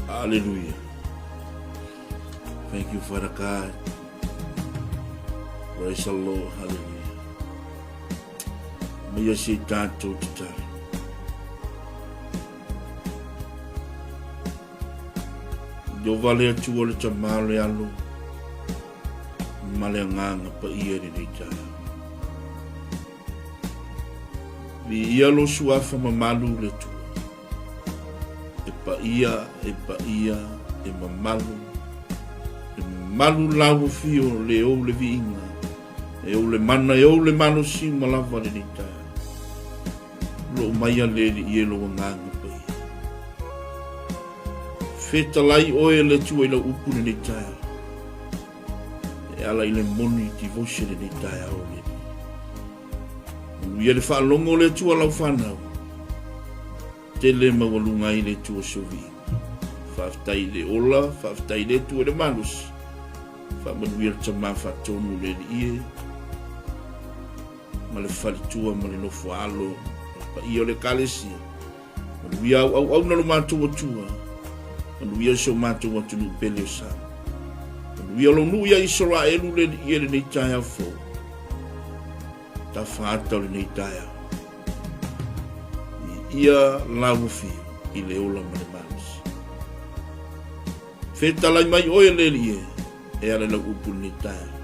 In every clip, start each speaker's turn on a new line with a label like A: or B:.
A: Aleluia. Thank you, Father God. Praise the Lord. Hallelujah. Maia se tātou te tari. Iova le Atua le Tama o le Alo, ma le Agaga Paia i lenei taeao. Viia lo suafa mamalu le Atua. E paia, e paia, e mamalu, e mamalu lau afio le ou le viiga, e ou le mana, e ou le malosi uma lava lenei taeao. Loo mai a le Alii e lou Agaga Paia. Fetalai oe e le Atua i lau upu lenei taeao. E ala i le moni devotion lenei taeao o le Alii. Manuia le faalogo o le Atua lau fanau. Tele maualuga ai le Atua sou viiga. Faafetai i le ola, faafetai i le Atua i le malosi. Faamanuia le Tama faatonu le Alii e. ma le faletua ma le nofo alo ma le paia o le Ekalesia. Manuia auauauna lo matou Atua, manuia si o matou atunuu pele o Samoa. Manuia lou nuu ia Isaraelu le alii e lenei taeao fou. Tafaata o lenei taeao. Viia lau afio i le ola ma le malosi. Fetalai mai oe le alii e, e ala i lau upu i lenei taeao.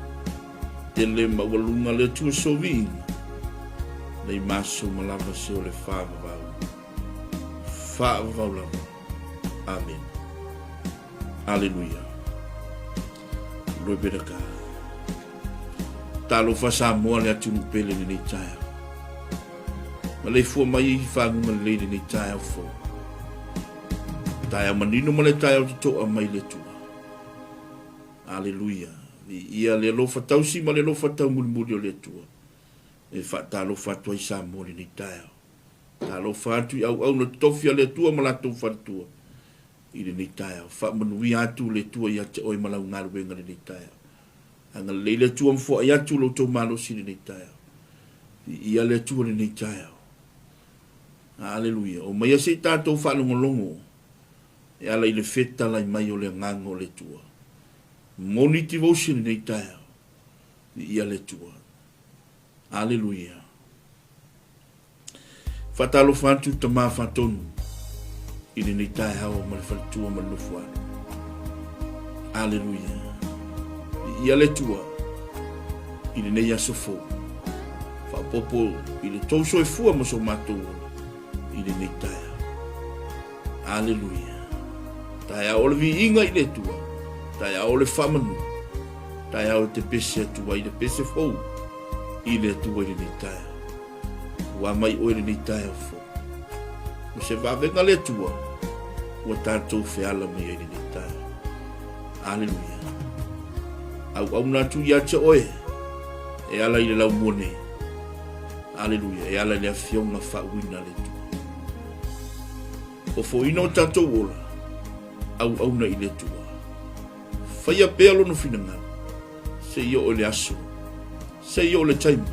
A: Tele maualuga le Atua soviiga, nei maso ma lava se o le faavavau. Faavavau lava. Amen. Aleluia. Glory be to God. Talofa Samoa le atunuu pele lenei taeao. Maleifua mai i faguga lelei lenei taeao fou. Taeao manino ma le taeao totoa mai le Atua. Aleluia! Viia le alofa tausi ma le alofa taumulimuli o le Atua e faatalofa atu ai Samoa i lenei taeao. Talofa atu i auauna totofi a le Atua ma latou faletua i lenei taeao. Faamanuia atu le Atua ia te oe ma lau galuega i lenei taeao. Agalelei le Atua ma foai atu lo outou malosi i lenei taeao. Viia le Atua i lenei taeao. Aleluia. Omaia se i tatou faalogologo E ala i le fetalai mai o le Agaga o le Atua. Moni devotion lenei taeao. Viia le Atua. Aleluia. Faatalofa atu Tama Faatonu i lenei taeao ma le faletua ma le nofoalo. Aleluia. Viia le Atua i lenei aso fou. Faaopoopo i le tou soifua ma so matou ola i lenei taeao. Aleluia. Taeao o le viiga i le Atua. Taeao o le faamanu. Taeao e te pese atu ai le pese fou i le Atua i lenei taeao. Ua mai oe lenei taeao fou. O se vavega le Atua ua tatou feala mai ai lenei taeao. Aleluia. Auauna atu ia te oe e ala i le laumua nei. Aleluia. E ala i le afioga faauuina a le Atua. Ofoina o tatou ola, auauna i le Atua. Faia pea lona finagalo, seia oo i le aso, seia oo i le taimi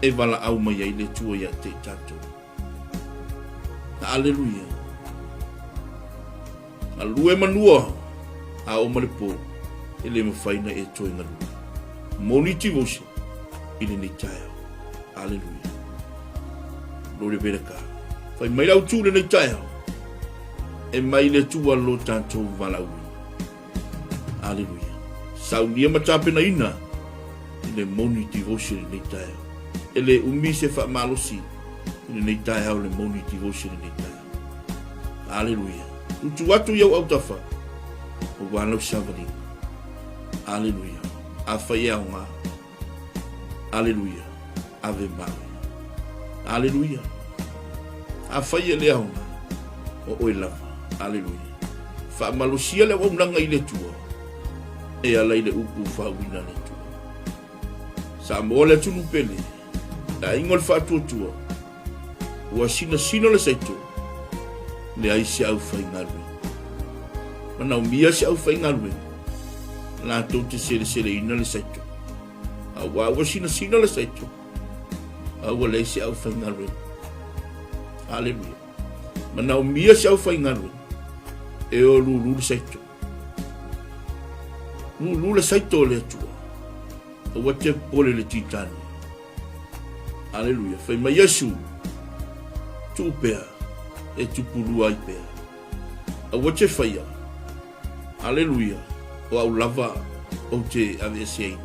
A: e valaau mai ai le Atua ia te i tatou. Aleluia. Galue manua a o ma le po, e le mafai na e toe galue. Moni devotion i lenei taeao. Aleluia. Glory be to God. Fai mai lau tu lenei taeao. E mai le Atua lo tatou valaauina. Aleluia. Saunia ma tapenaina i le moni devotion i lenei taeao. E le umi se faamalosi i lenei taeao le moni devotion i lenei taeao. Aleluia. Tutu atu i au autafa, aua lau savaliga. Aleluia. Afai e aoga. Aleluia. Ave maui. Aleluia. Afai e le aoga, o oe lava. Aleluia. Faamalosia le auaunaga i le Atua, e ala i le upu faauuina a le Atua. Samoa le atunuu pele, le aiga o le faatuatua, Ua sinasina le saito, leai se aufaigaluega. Manaomia se aufaigaluega, latou te seleseleina le saito. Aua ua sinasina le saito, a ua leai se aufaigaluega. Aleluia. Manaomia se aufaigaluega. E o lulu le saito. Lulu le saito o le Atua. Aua te popole i le titani. Aleluia. Fai mai Iesu, tuu pea, e tupulua ai pea. Aua te faia. Aleluia. O au lava ou te aveeseina.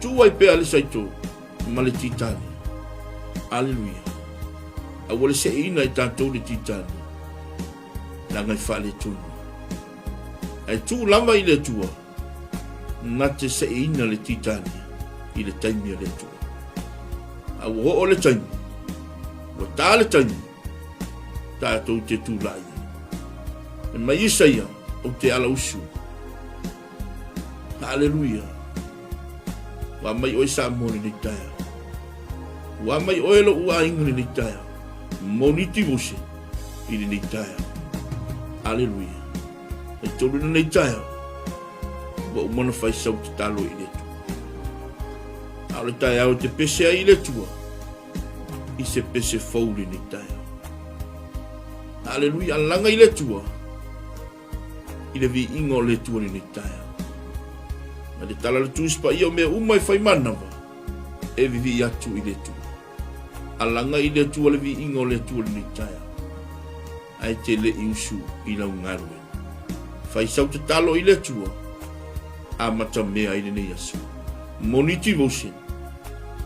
A: Tuu ai pea le saito ma le titani. Aleluia. Aua le seeina e tatou le titani. Leaga e faaletonu. Ae tuu lava i le Atua na te seeina le titani i le taimi a le Atua. A ua oo le taimi, ua ta le taimi, tatou te tulai ai. E mai Isaia, ou te ala usu. Haleluia. Ua mai oe Samoa lenei taeao. Ua mai oe lou aiga lenei taeao. Moni Tivose i lenei taeao. Aleluia. E tolu lenei taeao. Ua uma ona fai sau tatalo i le Atua. A o le taeao e te pese ai i le Atua, i se pese fou lenei taeao. Aleluia. Alaga i le Atua i le viiga o le Atua lenei taeao. Ma le tala le Tusi Paia o mea uma e fai manava, e vivii atu i le Atua. Alaga i le Atua le viiga o le Atua lenei taeao, ae te le i usu i lau galuega. Fai sau tatalo i le Atua, amata mea i lenei aso. Moni devotion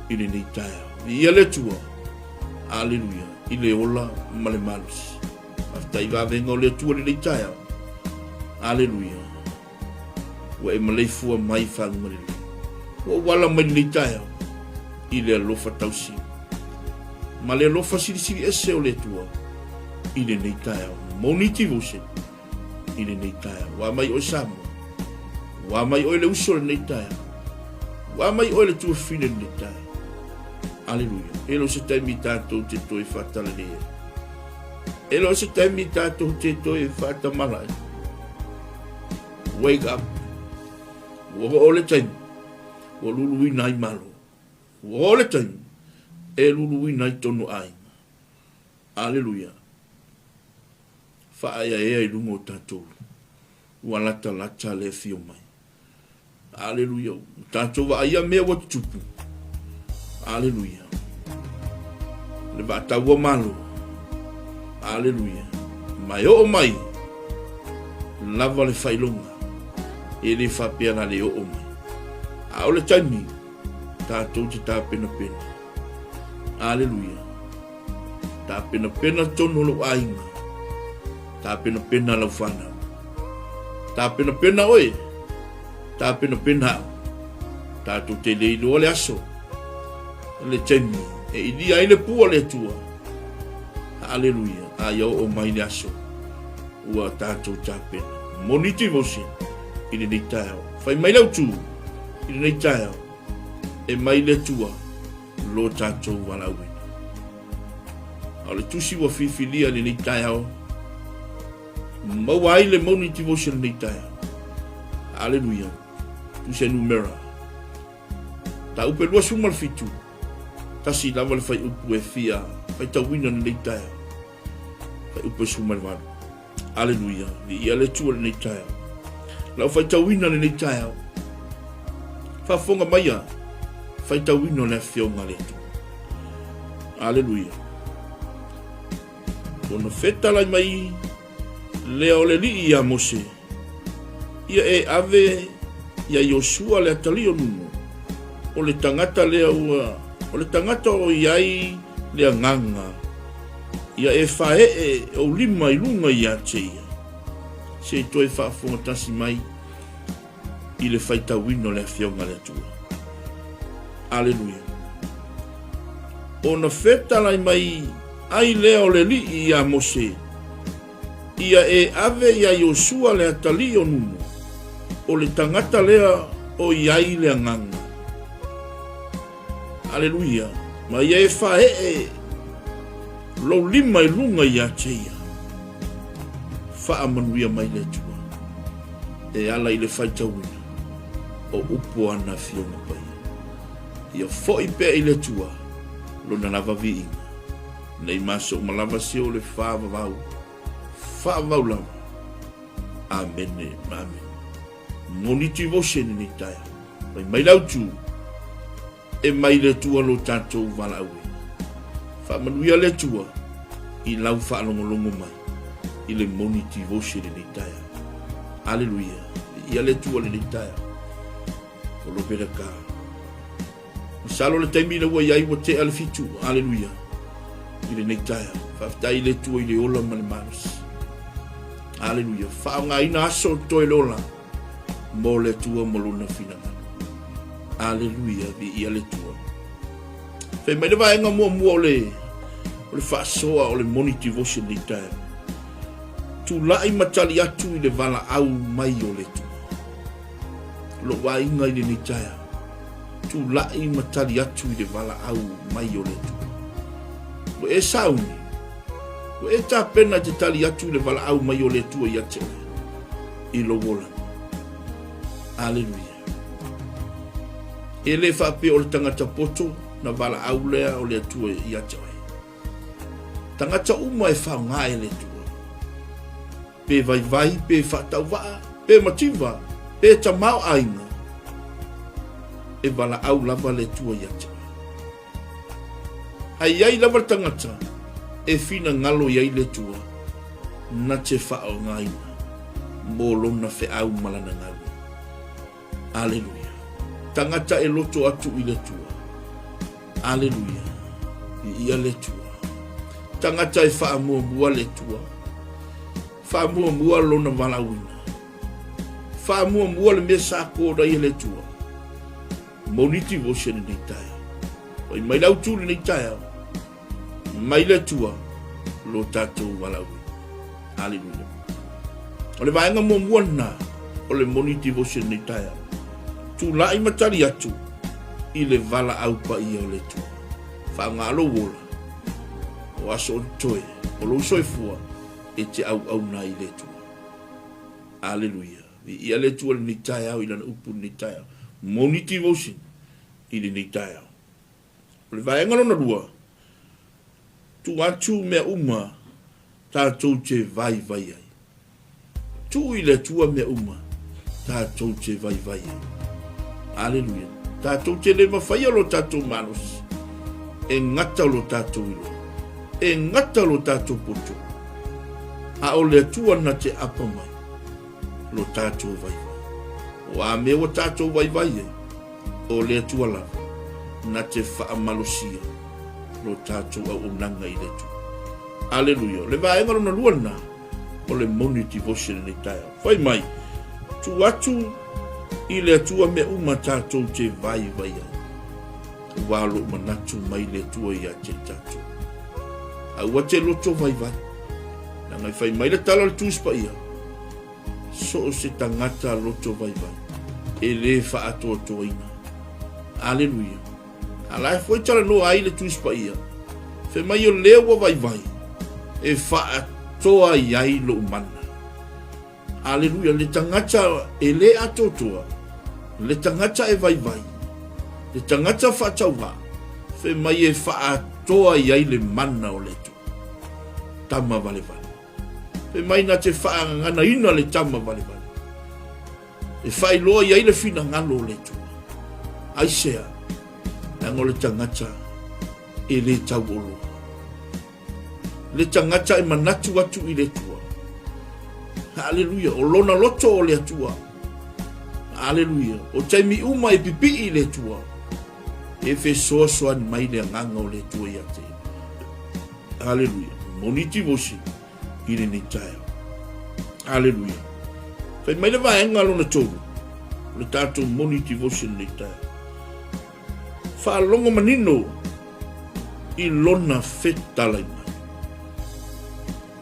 A: i lenei taeao. Viia le Atua, aleluia, i le ola ma le malosi. Faafetai i vavega o le Atua lenei taeao. Aleluia. Ua e maleifua mai i faguga lelei. Ua ou ala mai lenei taeao i le alofa tausi ma le alofa silisili ese o le Atua i lenei taeao. Moni devotion i lenei taeao. Ua mai oe Samoa. Ua mai oe le uso lenei taeao. Ua mai oe le tuafafine lenei taeao. Aleluia. E le o se taimi tatou te toe faatalale ai. E le o se taimi tatou te toe faatamala ai. Wake up. Ua oo le taimi ua luluina ai Malo. Ua oo le taimi e luluina ai tonu aiga. Aleluia. Faaeaea i luga o tatou ua latalata le afio mai. Aleluia. Ua tatou vaaia mea ua tutupu. Aleluia. Le vaataua malo. Aleluia. Ma e oo mai lava le faailoga. E le faapea la le oo mai. A o le taimi, tatou te tapenapena. Aleluia. Tapenapena tonu o lou aiga. Tapenapena lau fanau. Tapenapena oe. Tapenapena au. Tatou te le iloa le aso. Le taimi e ilia ai le pua le Atua. Aleluia. A ia oo mai le aso. Ua tatou tapena. Moni devotion i lenei taeao. Fai mai lau tu i lenei taeao. E mai le Atua lo tatou valaauina. A o le tusi ua filifilia i lenei taeao, maua ai le morning devotion lenei taeao. Aleluia. Tusi a numera. Taupe 27. Tasi lava le faiupu e fia faitauina lenei taeao. Faiupu e 18. Aleluia. Viia le Atua lenei taeao. Lau faitauina lenei taeao. Faafofoga maia faitauina o le afioga a le Atua. Aleluia. Ona fetalai mai lea o le alii ia Mose, ia e ave ia Iosua le atalii o Nuno, o le tagata lea ua, o le tagata o i ai le agaga, ia e faee ou lima i luga ia te ia. Se i toe faafofoga tasi mai i le faitauina o le Afioga a le Atua. Aleluia. Ona fetalai mai ai lea o le alii ia Mose, ia e ave ia Iosua le atalii o Nuno, o le tagata lea o i ai le agaga. Aleluia. Ma ia e faee lou lima i luga ia te ia. Faamanuia mai le Atua e ala i le faitauina o upu o ana Afioga Paia. Ia foi pea i le Atua lona lava viiga. Nei ma so uma lava se o le faavavau, faavavau lava. Amene ma amene. Moni devotion i lenei taeao. Fai mai le autu, e mai le Atua lo tatou valaauina. Faamanuia le Atua i lau faalogologo mai i le moni devotion i lenei taeao. Aleluia. Viia le Atua i lenei taeao. O lo belaka. Masalo le taimi lea ua i ai ua tea le fitu. Aleluia. I lenei taeao. Faafetai i le Atua i le ola ma le malosi. Aleluia. Faaaogaina aso o toe le ola mo le Atua ma lona finagalo. Aleluia. Viia le Atua. Fai mai le vaega muamua o le o le faasoa o le morning devotion nei taeao. Tulai ma tali atu i le valaau mai o le Atua. Lou aiga i lenei taeao, tulai ma tali atu i le valaau mai o le Atua. Ua e sauni, ua e tapena i te tali atu i le valaau mai o le Atua ia te oe, i lou olaga. Aleluia. E le faapea o le tagata poto na valaau lea o le Atua ia te oe. Tagata uma e faoga e le Atua. Pe vaivai, pe faatauvaa, pe mativa, pe tamaoaiga, e valaau lava le Atua ia te oe. A i ai lava le tagata e finagalo i ai le Atua, na te faaaogaina mo lona feau ma lana galuega. Aleluia. Tagata e loto atu i le Atua. Aleluia. Viia le Atua. Tagata e faamuamua le Atua. Faamuamua lona valaauina. Faamuamua le mea sa kona ai e le Atua. Moni devotion i lenei taeao. Fai mai le autu i lenei taeao. Mai le Atua lo tatou valaauina. Aleluia. O le vaega muamua lena o le moni devotion nei taeao. Tulai ma tali atu i le valaau paia o le Atua. Faaaoga lou ola, o aso o totoe, o lou soifua e te auauna ai i le Atua. Aleluia. Viia le Atua i lenei taeao i lana upu i lenei taeao. Moni devotion i lenei taeao. O le vaega lona lua, tuu atu mea uma tatou te vaivai ai. Tuu i le Atua mea uma tatou te vaivai ai. Aleluia. Tatou te le mafaia lo tatou malosi. E gata lo tatou iloa. E gata lo tatou poto. A o le Atua na te apa mai lo tatou vaivai. O a mea ua tatou vaivai ai, O le Atua lava na te faamalosia lo tatou auaunaga i le Atua. Aleluia. O le vaega lona lua lena o le morning devotion i lenei taeao. Fai mai, tuu atu i le Atua mea uma tatou te vaivai ai. Aua o lou manatu mai le Atua ia te i tatou. Aua te loto vaivai. Leaga e fai mai le tala o le Tusi Paia, So o se tagata loto vaivai e le faatoatoaina. Aleluia. A la e foi talanoa ai le Tusi Paia, fai mai o lea ua vaivai e faatoa i ai lou mana. Aleluia. Le tagata e le atoatoa, le tagata e vaivai, le tagata faatauvaa, fai mai e faatoa i ai le mana o le Atua. Tama valevale. Fai mai na te faagaganaina le tama valevale e faailoa i ai le finagalo o le Atua. Aisea? Leaga o le tagata e le tauoloa. Le tagata e manatu atu i le Atua. Haleluia. O lona loto o le Atua. Haleluia. O taimi uma e pipii i le Atua. E fesoasoani mai le agaga o le Atua ia te ia. Aleluia. Moni tivosi i lenei taeao. Aleluia. Fai mai le vaega lona tolu, o le tatou moni tivosi i lenei taeao. Faalogo manino i lona fetalai mai.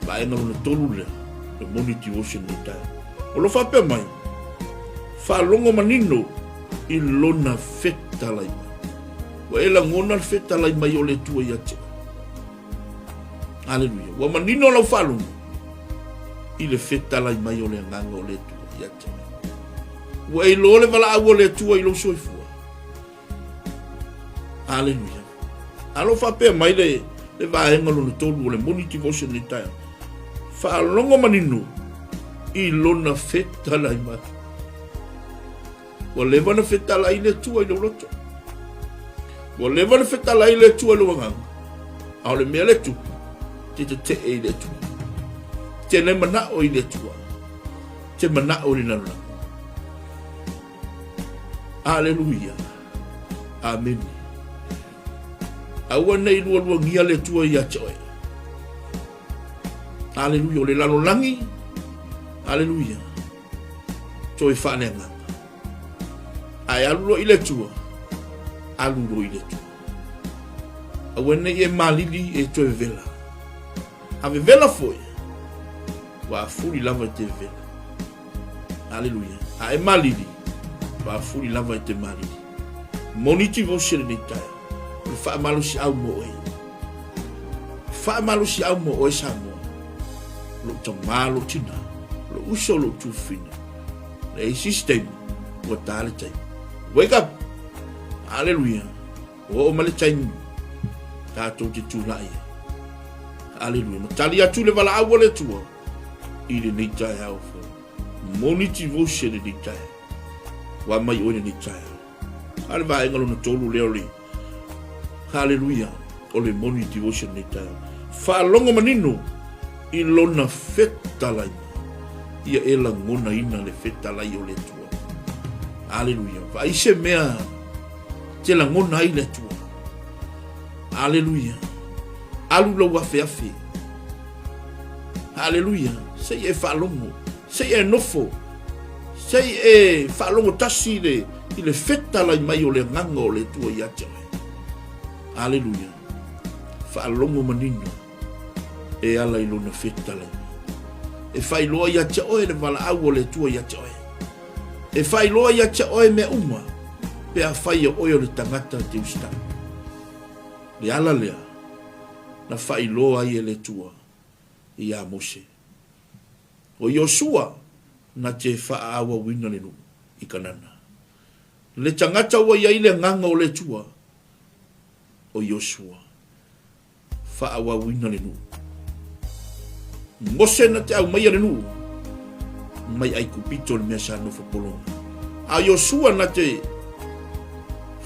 A: Vaega lona tolu lea, le moni devotion nei taeao. O lo faapea mai, faalogo manino i lona fetalai mai. Ua e lagona le fetalai mai o le Atua ia te oe. Aleluia. Ua manino lau faalogo i le fetalai mai o le agaga o le Atua ia te oe. Ua e iloa le valaau o le Atua i lou soifua. Aleluia. A lo faapea mai le, le vaega lona tolu o le morning devotion nei taeao. Faalogo manino i lona fetalai mai. Ua leva na fetalai le Atua i lou loto. Ua leva na fetalai le Atua i lou agaga. A o le mea le tupu, te tetee i le Atua. Te le manao i le Atua. Te manao i le lalolagi. Aleluia. Amene. Aua nei lualuagia le Atua ia te oe. Aleluia. O le lalolagi. Aleluia. Toe faaleagaga. Ae alu loa i le Atua, alu loa i le Atua. Aua nei e malili e toe vevela. A vevela foi, ua afuli lava i te vevela. Aleluia. A e malili, ua afuli lava i te malili. Moni ti vose lenei taeao. O le faamalosiau mo oe. Faamalosiau mo oe Samoa. Lou tamā, lou tinā, lou uso, lou tufina. Leai se isi taimi, ua ta le taimi. Wake up! Aleluia! Ua oo mai le taimi tatou te tulai ai. Aleluia! Ma tali atu le valaau a le Atua i lenei taeao fou. Moni devotion i lenei taeao. Ua mai oe lenei taeao. A le vaega lona tolu lea o le Haleluia o le moni devotion nei taeao. Faalogo manino i lona fetalai ia e lagonaina le fetalai o le Atua. Aleluia. Vaai se mea te lagona ai le Atua. Aleluia. Alu lau afeafe. Aleluia. Sei e faalogo. Sei e nofo. Sei e faalogo tasi le, i le fetalai mai o le agaga o le Atua ia te oe. Aleluia. Faalogo manino e ala i lona fetalai. E faailoa ia te oe le valaau o le Atua ia te oe. E faailoa ia te oe mea uma pe afai o oe o le tagata te usitala. Le ala lea na faailoa ai e le Atua iā Mose. O Iosua na te faaauauina le nuu i Kanana. Le tagata ua i ai le agaga o le Atua, o Iosua. Faaauauina le nuu. Mose na te aumaia le nuu mai Aikupito le mea sa nofo pologa. A o Iosua na te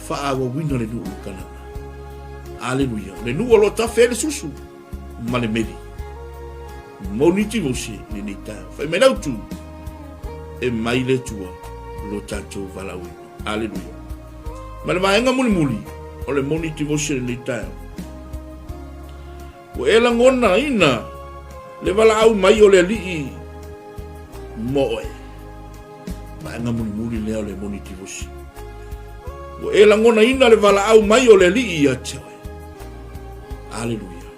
A: faaauauina le nuu i Kanana. Aleluia. Le nuu o lo o tafe ai le susu ma le meli. Moni ti Mose i lenei taeao. Fai mai lau tu, e mai le Atua lo tatou valaauina. Aleluia. Ma le vaega mulimuli o le moni ti Mose i lenei taeao. Ua e lagonaina le valaau mai o le Alii mo oe. Vaega mulimuli lea o le moni ti Mose. Ua e lagonaina le valaau mai o le Alii ia te oe. Aleluia.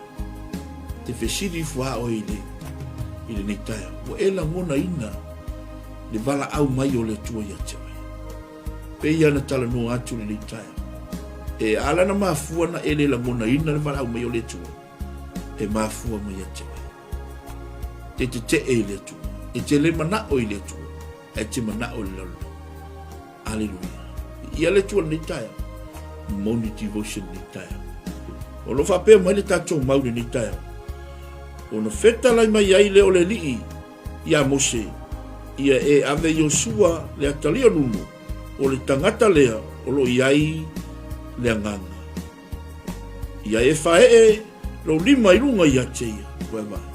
A: Te fesili ifo a oe i le, i lenei taeao. Ua e lagonaina le valaau mai o le Atua ia te oe. Pei ana talanoa atu lenei taeao. E ala na mafua na e le lagonaina le valaau mai o le Atua, e mafua mai ia te oe. Te tetee i le Atua. E te le manao i le Atua, ae te manao i le lalolagi. Aleluia. Ia le Atua lenei taeao. Moni devotion lenei taeao. O lo faapea mai le tatou mau lenei taeao. Ona fetalai mai ai le o le Alii iā Mose, ia e ave Iosua le atalii o Nunu, o le tagata lea o lo o i ai le agaga. Ia e faee lou lima i luga ia te ia, koe vaai.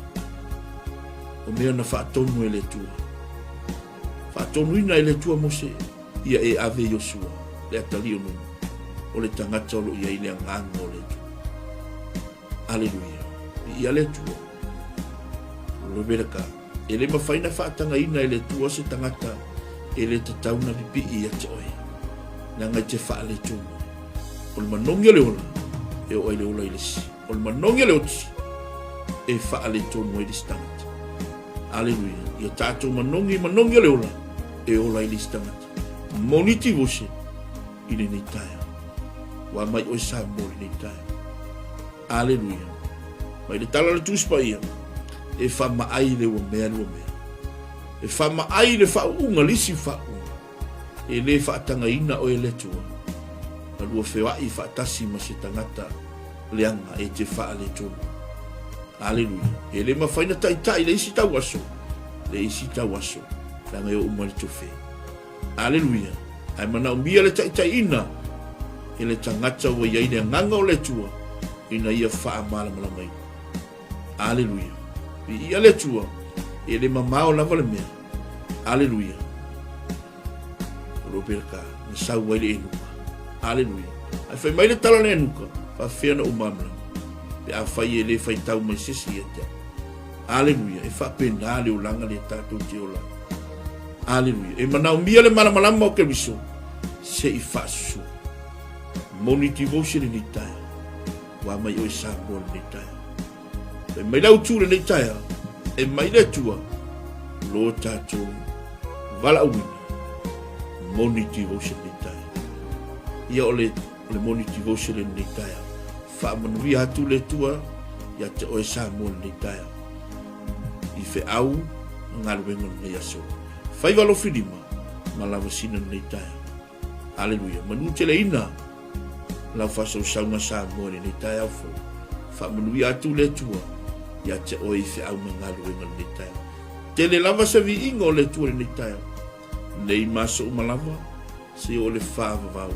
A: O mea na faatonu e le Atua. Faatonuina e le Atua Mose, ia e ave Iosua, le atalii o Nunu, o le tagata o lo o i ai le agaga o le Atua. Aleluia. Viia le Atua. Loveleka. E le mafai na faatagaina e le Atua se tagata e le tatau na pipii ia te oe. Leaga i te faaletonu. O le manogi o le ola, e oo ai le ola i le isi. O le manogi o le oti, e faaletonu ai le isi tagata. Aleluia. Ia tatou manogi manogi o le ola, e ola ai le isi tagata. Moni tivose i lenei taeao. Ua mai oe Samoa i lenei taeao. Aleluia. Mai le tala o le Tusi Paia, e faamaai le ua mea le ua mea. E faamaai le faauuga le isi faauuga. E le faatagaina oe e le Atua. Na lua feoai faatasi ma se tagata leaga e te faaletonu. Aleluia. E le mafai na taitai le isi tauaso. Le isi tauaso, leaga e oo mai le tofe. Aleluia! Ae manaomia le taitaiina e le tagata ua i ai le Agaga o le Atua ina ia faamalamalamaina. Aleluia! Viia le Atua, e le mamao lava le mea. Aleluia! O lo peleka, na sau ai le Enuka. Aleluia! Ae fai mai le tala le Enuka, faafefea na ou malamalama, pe afai e le faitau mai se isi ia te au. Aleluia! E faapena le olaga lea tatou te ola ai. Aleluia! E manaomia le malamalama o Keriso se i faasusu. Moni devotion lenei taeao. Ua mai oe Samoa lenei taeao. Fai mai le autu lenei taeao, e mai le Atua lo tatou valaauina. Moni devotion lenei taeao. Ia o le O le moni devotion lenei taeao. Faamanuia atu le Atua ia te oe Samoa lenei taeao. I feau ma galuega lenei aso. Faiva alofilima ma lavasina lenei taeao. Aleluia. Manu teleina lau faasausauga Samoa lenei taeao fou. Faamanuia atu le Atua ia te oe i feau ma galuega lenei taeao. Tele lava se viiga o le Atua lenei taeao. Nei ma aso uma lava. Se o le faavavau,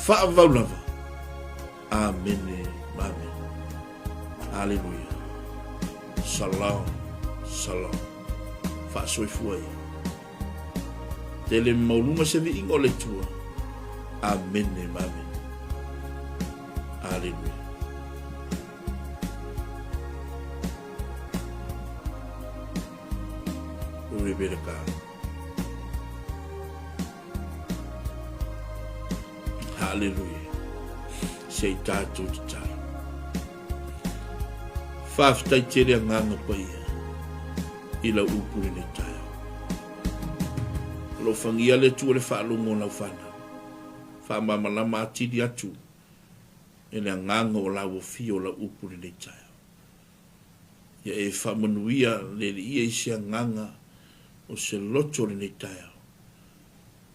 A: faavavau lava. Amene ma amene. Aleluia. Shalom, shalom. Faasoifua ia. Tele maualuga se viiga o le Atua. Amene ma amene. Aleluia. Rebecca. Haleluia. Se i tātou tatalo. Whawhitai tele anganga paia i lau upu lenei taeao. Alofagia le Atua le faalogo o lau fanau. Faamalamalama atili atu e le agaga o lau afio o lau upu lenei taeao. Ia e faamanuia le Alii i se agaga o se loto lenei taeao.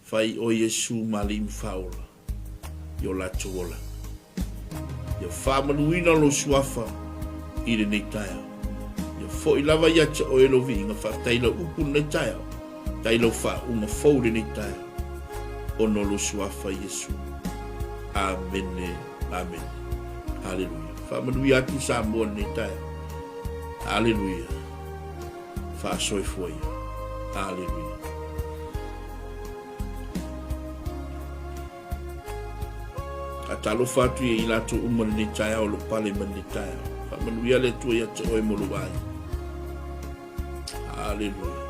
A: Fai o Iesu ma Alii ma Faaola i o latou olaga. Ia faamanuina lou suafa i lenei taeao. Ia foi lava ia te oe lou viiga. Faafetai i lau upu lenei taeao. Faafetai i lau faauuga fou lenei taeao ona o lou suafa Iesu. Amene. Amene. Haleluia. Faamanuia atu Samoa lenei taeao. Haleluia. Faasoifua ia. Haleluia. Faatalofa atu ia i latou uma lenei taeao o lo o pale mai lenei taeao. Faamanuia le Atua ia te oe ma lou aiga. Haleluia.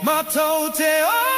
B: Matou te.